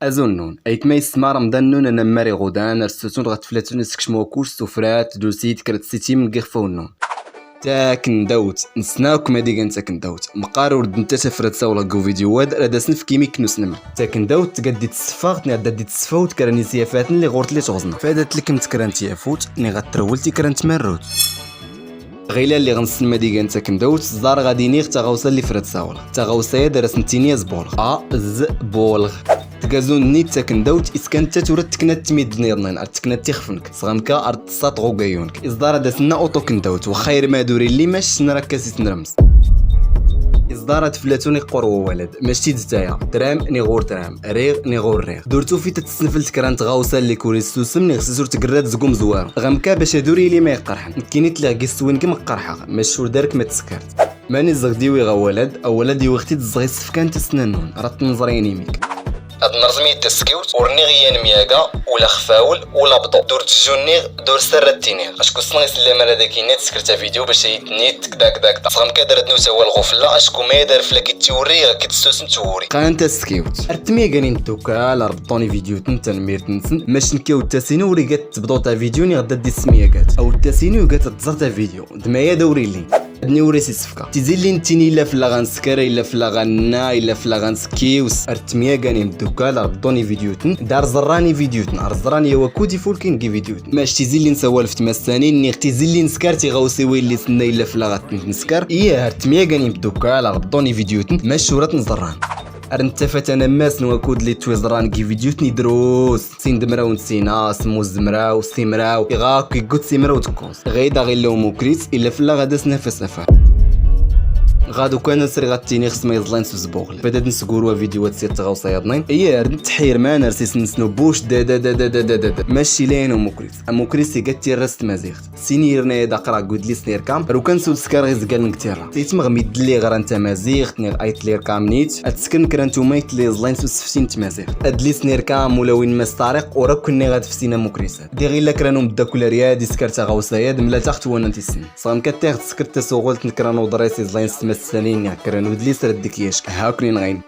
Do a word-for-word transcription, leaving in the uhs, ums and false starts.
Azul-nnun, aytma yessma Remḍan-nnun anammar iɣudan, ar ssutun ɣa tflatun ad skecm wakuc s tufrat, d usit, kra tssitim n ɣixfa unnun. Takndawt, nsnawkm ad igan takndawt. Mqqar ur d-ntac afrat sawleɣ g uvidyu-ad, rad as-nfk imik n usnmr. Takndawt tga dd-itsfɣt niɣ da dd-itsfawt kra n isyafatn lli ɣur-t lli tɣẓna. Fad ad tlkmt kra n tyafut niɣ ad trwlt i kra n tmarrut. Ɣila lliɣ nsnm ad igan takndawt, ẓar ɣad iniɣ taɣawsa lli frat sawleɣ. Taɣawsa-ad ar as-ntini azbulɣ. A, z, bulɣ. Tga zund-nni d takndawt, is kan ntat ur ad tknat tmiddn iḍnin, ar tknat ixf-nk. Sɣamka ar tṣaṭ ɣ ugayyu-nk. Iẓḍar ad as-nna uṭu-k n dawt, wxxa irmad ur illi, mac snra akka s isnrms. Iẓḍar ad flatun iqqur wawal-ad, mac tidtaya, tram niɣ ur tram, riɣ niɣ ur riɣ. Dur tufit ad tsnflt kra n tɣawsa lli k ur issusm, niɣ s-is ur tgrrad zg umzwaru. Ɣamka bac ad ur ili ma iqqrḥn. Nkini tliɣ g iswi-nk mqqrḥɣ, mac ur dark ma tskart. Mani zɣ d-iwiɣ awal-ad, awal-ad iwiɣ-t-id zɣ isfkan tasna-nnun, rad tnẓr yan imik. Ad nrẓm yid taskiwt, ur nniɣ i yan myaga, ula xfawel, ula bḍu. Dur tjjunniɣ, dur sar rad tiniɣ. Acku ssnɣ isllama rad ak-inna tskr tavidyu bac ad iyi-tnniḍ kda kda kda. Sɣamka ad rad nwt awal ɣ uflla, acku ma yad ar flak ittiwri, ak-id ssusm twuri. Qran taskiwt. Ar tmyagan imddukkal, ar bḍḍun ividyutn, tanmmirt-nsn, mac nki awttas-inu ur iga ad tbḍu tavidyu niɣ da dd-ismyagat. Awttas-inu iga ad tẓr tavidyu. D ma yad ur illi. Ad niwris isfka. Tizillin ttini illa flla ɣa nskr, illa flla ɣa nna, illa flla ɣa nskiws. Ar tmyagan imddukkal, ar bḍḍun ividyutn, d ar ẓrran ividyutn, ar ẓrran yaw akud ifulkin g ividyutn. Mac tizillin sawal f tmassanin, niɣ tizillin skar tiɣawsiwin lli s-nna illa flla ɣa tnt-nskr. Ih, ar tmyagan imddukkal, ar bḍḍun ividyutn, mac ur ad tn-ẓrran. Ar nttafat anammas n wakud lli ttwiẓrran g ividyutn idrus. Sin d mraw n sina, smus d mraw, simraw, iɣ akk iggut simraw d kkuẓ. Ɣid aɣ illa umukris, illa flla ɣad as-naf asafar. Ɣad ukan asri ɣad tini xsma iẓlin s uzbuɣl. Fad ad nsguru avidyu ad sir tɣawsa yaḍnin. Iyar, ntḥir ma nars isn-nsn ubuc, da, da, da. Mac ila yan umukris. Amukris iga tirra s tmaziɣt. Sin irna yad aqra g udlis n irkam, rukan s uskar ɣ izggal n gtirra. Taytmɣ middn lli ɣran tamaziɣt, niɣ ayt lirkam nit, ad tskn kra n tumayt lli iẓlin s usfti n tmaziɣt. Adlis n irkam, ula win mass Tariq, ur akk nniɣ ad fsin amukris. Diɣ illa kra n umddakkul ar yad iskar taɣawsa-yad, mlaleɣ-t wan ad t-issn. Sɣamka tiɣ tskrt tasuɣult n kra n uḍris iẓlin s tmassanin niɣ kra n udlis rad dik-yacktn. Hakk nni nɣayn.